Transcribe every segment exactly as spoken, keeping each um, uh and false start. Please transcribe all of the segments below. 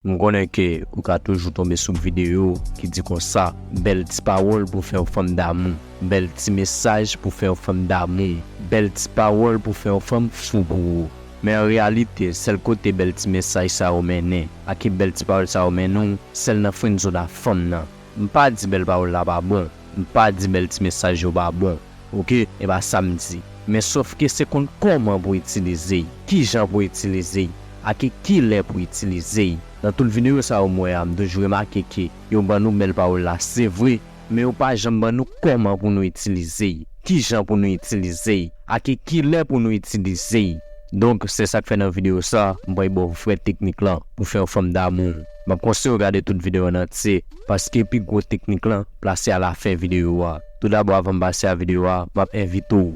M konnen ke ou ka toujou tonbe sou videyo ki di konsa, bèl ti pawòl pou fè yon fanm damou, bèl ti mesaj pou fè yon fanm damou, bèl ti pawòl pou fè yon fanm fou pou ou. Men an reyalite, sèl kote bèl ti mesaj sa yo mennen, ak bèl ti pawòl sa yo mennen w, sèl nan friendzone a fanm nan. M pa di bèl pawòl la pa bon, m pa di bèl ti mesaj yo pa bon, oke, e pa sa m di. Men sòf ke se konn kòman pou itilize y, kijan pou itilize y, ak kilè pou itilize y. Nan tout videyo sa yo m wè a, m toujou remake ke yo ban nou bèl pawòl la, se vre, men yo pa janm ban nou kòman pou nou itilize y, kijan pou nou itilize y, ak kilè pou nou itilize y. Donk, se sa k fè nan videyo sa, m pral ba w vrè teknik lan pou fè yon fanm damou w. M ap konseye w gade tout videyo an antye, paske pi gwo teknik lan plase alafen videyo a. Toudabò, avan m pase a videyo a, m ap envite w.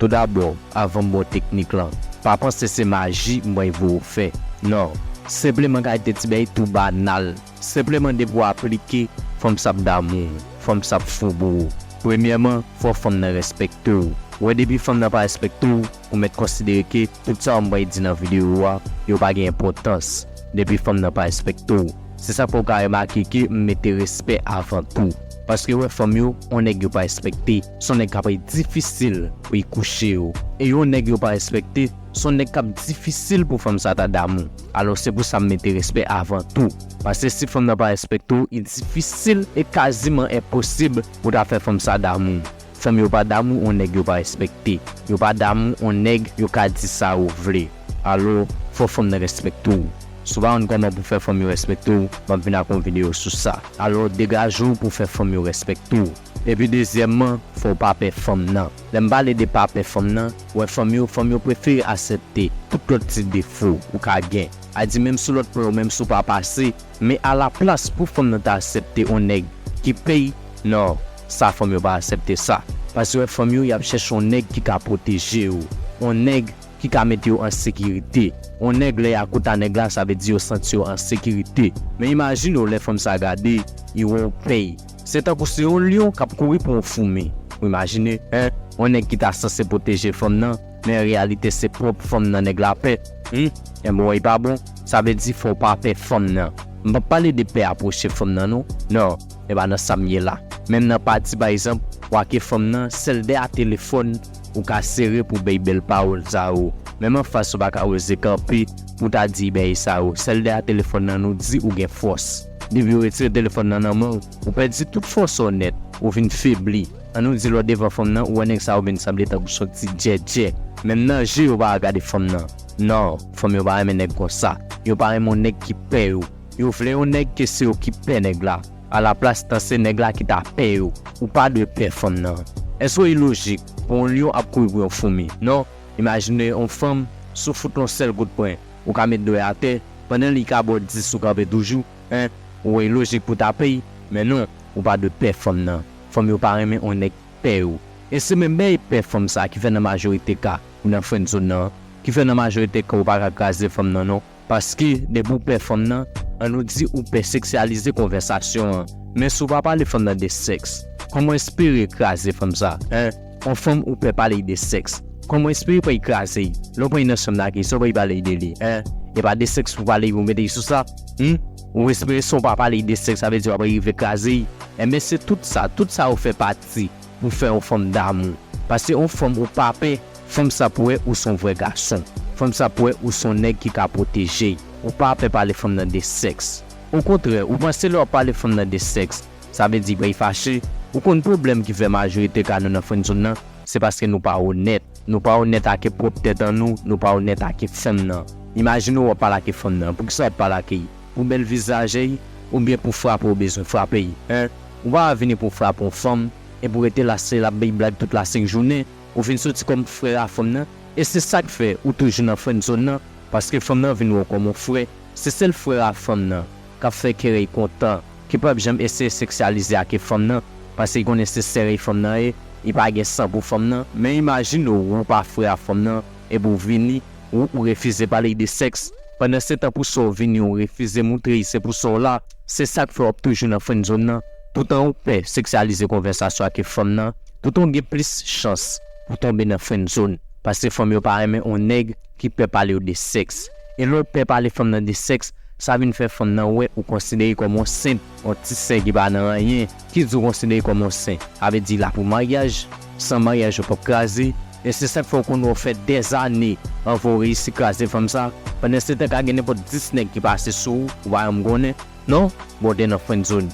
Toudabò, avan m ba w teknik lan, pa panse se maji m pral voye w fè. Non, senpleman kalite ti bagay tou banal. Senpleman depi w aplike, fanm sa ap damou w, fanm sa ap fou pou ou. Premyèman, fò fanm nan respekte w. Ou wè, depi fanm nan pa respekte w, ou mèt konsidere ke tout sa m pral di nan videyo a, yo pa gen enpòtans. Depi fanm nan pa respekte w, se sa k fè w ka remake ke m mete respè avan tou. Paske w wè fanm yo, yon nèg yo pa respekte, se yon nèg k ap difisil pou y kouche yo. E yon nèg yo pa respekte, se yon nèg k ap difisil pou fanm sa ta damou. Alò, se pou sa m mete respè avan tou. Paske si fanm nan pa respekte w, li difisil e kaziman enposib pou w ta fè fanm sa damou w. Fanm yo pa damou yon nèg yo pa respekte. Yo pa damou yon nèg yo ka di sa yo vle. Alò, fò fanm nan respekte w. Si w pa konn kòman pou fè fanm yo respekte w, m ap vin ak yon videyo sou sa. Alò, degaje w pou fè fanm yo respekte w. Epi dezyèmman, fò w pa pè fanm nan. Lè m pale de pa pè fanm nan, w wè fanm yo, fanm yo prefere aksepte tout lòt ti defo ou ka gen. A di menm si lòt pwen yo, menm si w pa pase, men alaplas pou fanm nan ta aksepte yon nèg ki pè y, non, sa fanm yo pa aksepte sa. Paske w wè fanm yo, y ap chèche yon nèg ki ka pwoteje yo, yon nèg ki ka mete yo an sekirite. Yon nèg, lè y a kote a nèg la, sa vle di yo santi yo an sekirite. Men imajine w lè fanm sa gade, li wè w pè y. Se tankou se yon lyon k ap kouri pou yon foumi. Ou imajine, en, yon nèg ki ta sanse pwoteje fanm nan, men an reyalite se pwòp fanm nan nèg la pè. Hum? Enben, w wè, li pa bon. Sa vle di fò w pa pè fanm nan. M p ap pale de pè apwoche fanm nan, non. Non, e pa nan sa m ye la. Menm nan pati, pa egzanp, w ake fanm nan, sèl dèyè telefòn ou ka sere pou bay bèl pawòl sa yo. Menm anfas ou pa ka oze kanpe pou ta di bagay sa yo. Sèl dèyè telefòn nan nou di ou gen fòs. Depi yo retire telefòn nan nan men w, ou pèdi tout fòs ou nèt, ou vin febli. Ann nou di lè w devan fanm nan, ou wè nèg sa yo vin sanble tankou s on ti djèdjè. Menm nan je yo pa ka gade fanm nan. Non, fanm yo pa renmen nèg konsa. Yo pa renmen yon nèg ki pè yo. Yo vle yon nèg ke se yo ki pè nèg la. Alaplas tan se nèg la ki ta pè yo. Ou pa dwe pè fanm nan. Èske w ilojik pou yon lyon ap kouri pou yon foumi? Non. Imajine yon fanm, si w fout l yon sèl kout pwen, ou ka met dwèt atè, pandan li ka ba w dis ou kanpe toujou, en, ou wè ilojik pou w ta pè y, men non, ou pa dwe pè fanm nan. Fanm yo pa renmen yon nèg pè yo. E se menm bagay pè fanm sa ki fè nan majorite ka, ou nan friendzone nan, ki fè nan majorite ka ou pa ka kraze fanm nan non. Paske, depi w pè fanm nan, ann nou di ou pè seksyalize konvèsasyon an. Men si w pa pale fanm nan de sèks, kòman w espere kraze fanm sa, en? Yon fanm ou pè pale l de sèks, kòman w espere pran l kraze l? Lè w pran l nan chanm nan ak li, sa w pral pale l de li, en? E pa de sèks pou pale l, pou mete l sou sa? Hum? Ou espere si w pa pale l de sèks, sa vle di w ap rive kraze l? Enben, se tout sa, tout sa yo fè pati pou fè yon fanm damou. Paske yon fanm ou pa pè, fanm sa pou wè ou s on vrè gason. Fanm sa pou wè ou s on nèg ki ka pwoteje l. Ou pa pè pale fanm nan de sèks. Okontrè, ou panse lè w ap pale fanm nan de sèks, sa vle di pral fache? Ou konn pwoblèm ki fè majorite ka nou nan friendzone nan, se paske nou pa onèt. Nou pa onèt ake pwòp tèt an nou, nou pa onèt ake fanm nan. Imajine w ap pale ake fanm nan, poukisa w ap pale ake l? Pou bèl vizaj li, oubyen pou frape w bezwen frape l, en? Ou pa vini pou w frape yon fanm, epi w rete la se l ap bay blag tout lasenk jounen, ou vin soti kòm frè a fanm nan, e se sa k fè ou toujou nan friendzone nan, paske fanm nan vin wè w kòm yon frè, se sèl frè a fanm nan k ap fè kè l kontan, ki p ap janm eseye seksyalize ake fanm nan, paske l konnen se sè fanm nan ye, li pa gen san pou fanm nan. Men imajine w, ou pa frè a fanm nan, epi w vini, ou, ou refize pale l de sèks. Pandansetan pou sa w vini, ou refize moutre l se pou sa w la, se sa k fè w ap toujou nan friendzone nan. Toutan ou pè seksyalize konvèsasyon ake fanm nan, toutan w gen plis chans pou tonbe nan friendzone. Paske fanm yo pa renmen yon nèg ki pè pale yo de sèks. E lè w pè pale fanm nan de sèks, sa vin fè fanm nan wè ou konsidere kòm yon sen, yon ti sen ki pa nan anyen. Ki di w konsidere kòm yon sen? Sa vle di la pou maryaj, san maryaj yo p ap kraze. E se sa k fè w konn wè w fè dèzane anvan w reyisi kraze fanm sa. Pandan se tan ka gen nenpòt dis nèg ki pase sou ou, ou pa janm konnen. Non, bon, w te nan friendzone.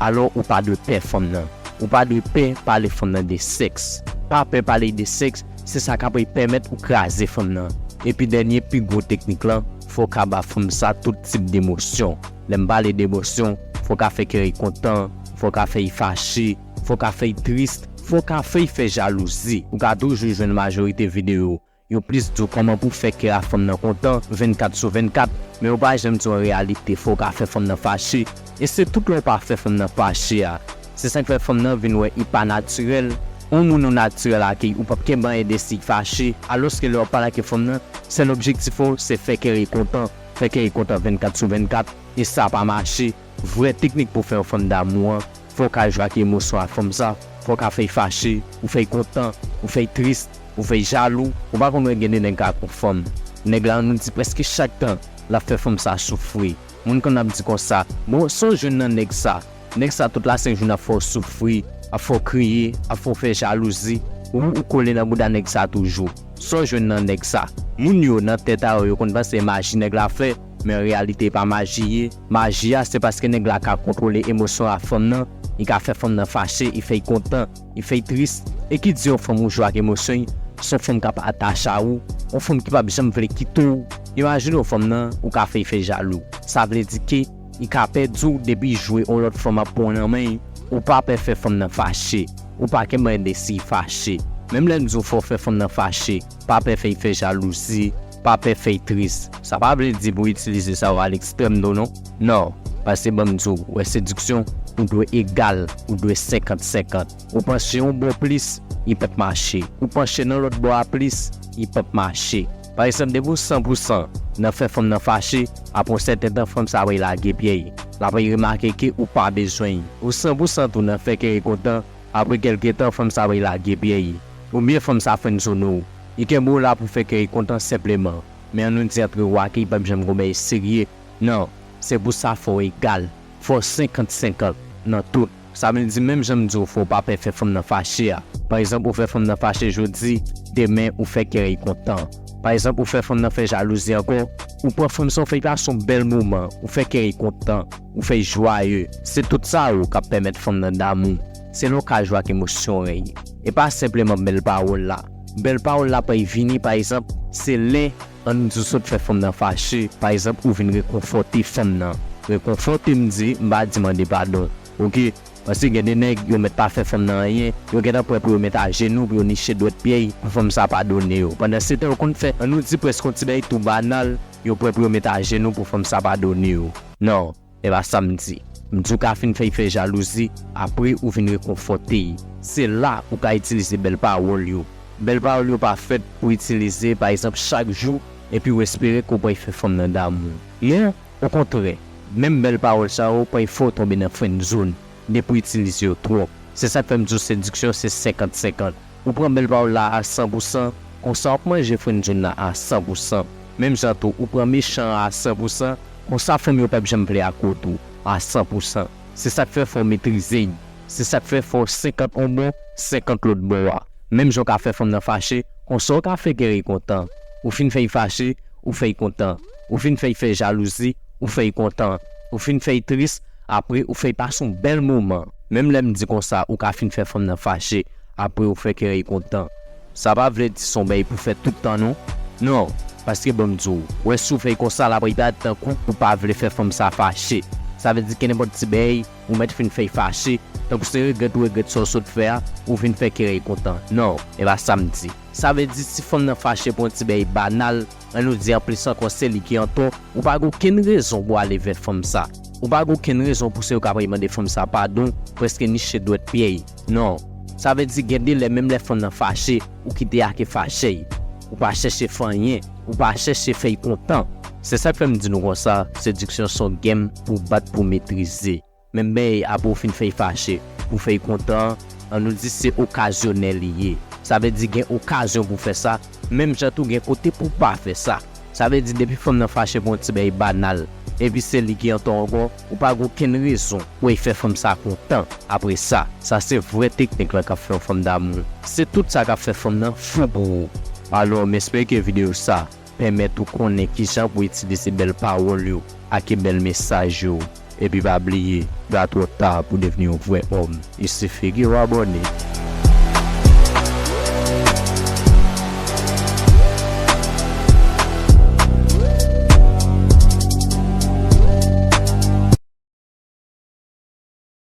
Alò, ou pa dwe pè fanm nan. Ou pa dwe pè pale fanm nan de sèks. Pa pè pale de sèks, se sa k ap pèmèt ou kraze fanm nan. Epi dènye pi gwo teknik lan, fò w ka ba fanm sa tout tip de emosyon. Lè m pale de emosyon, fò w ka fè kè l kontan, fò w ka fè l fache, fò w ka fè l tris, fò w ka fè l fè jalouzi. Ou ka toujou jwenn majorite videyo yo plis di w kòman pou w fè kè a fanm nan kontan vennkat sou vennkat, men yo pa janm di w an reyalite fò w ka fè fanm nan fache. E se tout lè w pa fè fanm nan fache a, se sa k fè fanm nan vin wè li pa natirèl. Yon moun ou natirèl ak li, ou p ap kenbe anyen de si l fache, alòske lè w ap pale ak fanm nan, sèl objektif ou se fè kè l kontan, fè kè l kontan vennkat sou vennkat, e sa pa mache. Vrè teknik pou fè yon fanm damou an, fò w ka jwe ak emosyon a fanm sa, fò w ka fè l fache, ou fè l kontan, ou fè l tris, ou fè l jalou. Ou pa konn wè gen de nèg k ak yon fanm, nèg la, nou di, prèske chak tan l ap fè fanm sa soufri. Moun konn ap di konsa, bon, sa w jwenn nan nèg sa? Nèg sa tout lasenjounen ap fè w soufri, ap fè w kriye, ap fè w fè jalouzi. Ou, ou kole nan bouda nèg sa toujou. Sa w jwenn nan nèg sa? Moun yo nan tèt a yo, yo konn panse e maji nèg la fè, men an reyalite e pa maji ye. Maji a se paske nèg la ka kontwole emosyon a fanm nan, li ka fè fanm nan fache, li fè l kontan, li fè l tris. E ki di yon fanm ou jwe ak emosyon l, se yon fanm k ap atache a ou, yon fanm ki p ap janm vle kite w. Imajine w fanm nan, ou ka fè l fè jalou. Sa vle di ke li ka pè di w depi l jwe yon lòt fanm ap pran w nan men l. Ou pa pè fè fanm nan fache. Ou pa kenbe anyen de si l fache. Menm lè m di w fò w fè fanm nan fache, pa pè fè l fè jalouzi, pa pè fè l tris. Sa pa vle di pou w itilize sa yo alekstrèm tou non. Non, paske ban m di w, wè sediksyon, ou dwe egal, ou dwe senkant senkant. Ou panche yon bò plis, li p ap mache. Ou panche nan lòt bò a plis, li p ap mache. Pa egzanp, depi w san pou san nan fè fanm nan fache, apre yon sèten tan, fanm sa ap lage pye l. L ap remake ke ou pa bezwen l. Ou san pou san tou nan fè kè l kontan, apre kèlke tan, fanm sa ap lage pye l. Oubyen fanm sa friendzone w. Li kenbe w la pou fè kè l kontan senpleman. Men an nou di ant ou ak li, p ap janm gon bagay serye. Non, se pou sa fò w egal. Fò w senkant senkant nan tout. Sa vle di menm jan m di w fò w pa pè fè fanm nan fache a. Pa egzanp, ou fè fanm nan fache jodi, demen ou fè kè l kontan. Pa egzanp, ou fè fanm nan fè jalouzi ankò, ou pran fanm sa w fè l pase yon bèl moman, ou fè kè l kontan, ou fè l jwaye. Se tout sa yo k ap pèmèt fanm nan damou. Se lè w ka jwe ak emosyon l. E pa senpleman bèl pawòl la. Bèl pawòl la pral vini, pa egzanp, se lè, ann di w sot fè fanm nan fache, pa egzanp, ou vin rekonfòte fanm nan. Rekonfòte m di, m pa di mande padon. Oke? Paske gen de nèg, yo mèt pa fè fanm nan anyen, yo gentan prè pou yo met ajenou, pou yo niche dwèt pye l, pou fanm sa padone yo. Pandan se tan, yo konn fè, ann nou di prèske yon ti bagay tou banal, yo prè pou yo met ajenou pou fanm sa padone yo. Non. E pa sa m di. M di w ka fin fè l fè jalouzi, apre ou vin rekonfòte l. Se la ou ka itilize bèl pawòl yo. Bèl pawòl yo pa fèt pou itilize, pa egzanp, chak jou, epi w espere ke w pral fè fanm nan damou. Men, okontrè, menm bèl pawòl sa yo pral fè w tonbe nan friendzone, depi w itilize yo twòp. Se sa k fè m di w sediksyon se senkant senkant. Ou pran bèl pawòl la a san pou san, konsa w ap manje friendzone nan a san pou san. Menm jan tou, ou pran mechan an a san pou san, konsa fanm yo p ap janm vle akòde w a san pou san. Se sa k fè fò w metrize l. Se sa k fè fò w senkant yon bò, senkant lòt bò a. Menm jan w ka fè fanm nan fache, konsa w ka fè kè l kontan. Ou fin fè l fache, ou fè l kontan. Ou fin fè l fè jalouzi, ou fè l kontan. Ou fin fè l tris, apre ou fè l pase yon bèl moman. Menm lè m di konsa, ou ka fin fè fanm nan fache, apre ou fè kè l kontan. Sa pa vle di se yon bagay pou fè tout tan non. Non, paske ban m di w, wè si w fè l konsa, l ap parèt tankou ou pa vle fè fanm sa fache. Sa vle di ke nenpòt ti bagay, ou mèt fin fè l fache, tankou se regrèt ou regrèt sa w sot fè a, ou vin fè kè l kontan. Non, e pa sa m di. Sa vle di si fanm nan fache pou yon ti bagay banal, ann nou di anplis ankò se li ki antò, ou pa gen okenn rezon pou w ale vè fanm sa. Ou pa gen okenn rezon pou se ou k ap mande fanm sa padon, prèske niche dwèt pye l. Non. Sa vle di gen de lè menm lè fanm nan fache, ou kite l ake fache l. Ou pa chèche fè anyen, ou pa chèche fè l kontan. Se sa k fè m di nou konsa, sediksyon se yon game pou w bat pou w metrize. Menm bagay apre w fin fè l fache, pou w fè l kontan, ann nou di se okazyonèl li ye. Sa vle di gen okazyon pou w fè sa, Menm jan tou gen kote pou w pa fè sa. Sa vle di depi fanm nan fache pou yon ti bagay banal, epi se li ki an tò ankò, ou pa gen okenn rezon pou w fè fanm sa kontan apre sa. Sa se vrè teknik lan k ap fè yon fanm damou. Se tout sa k ap fè fanm nan fou pou ou. Alò, m espere ke videyo sa pèmèt ou konnen kijan pou itilize bèl pawòl yo ak bèl mesaj yo. Epi pa bliye, pa twò ta pou devni yon vrè òm. Il sifi ke w abòne.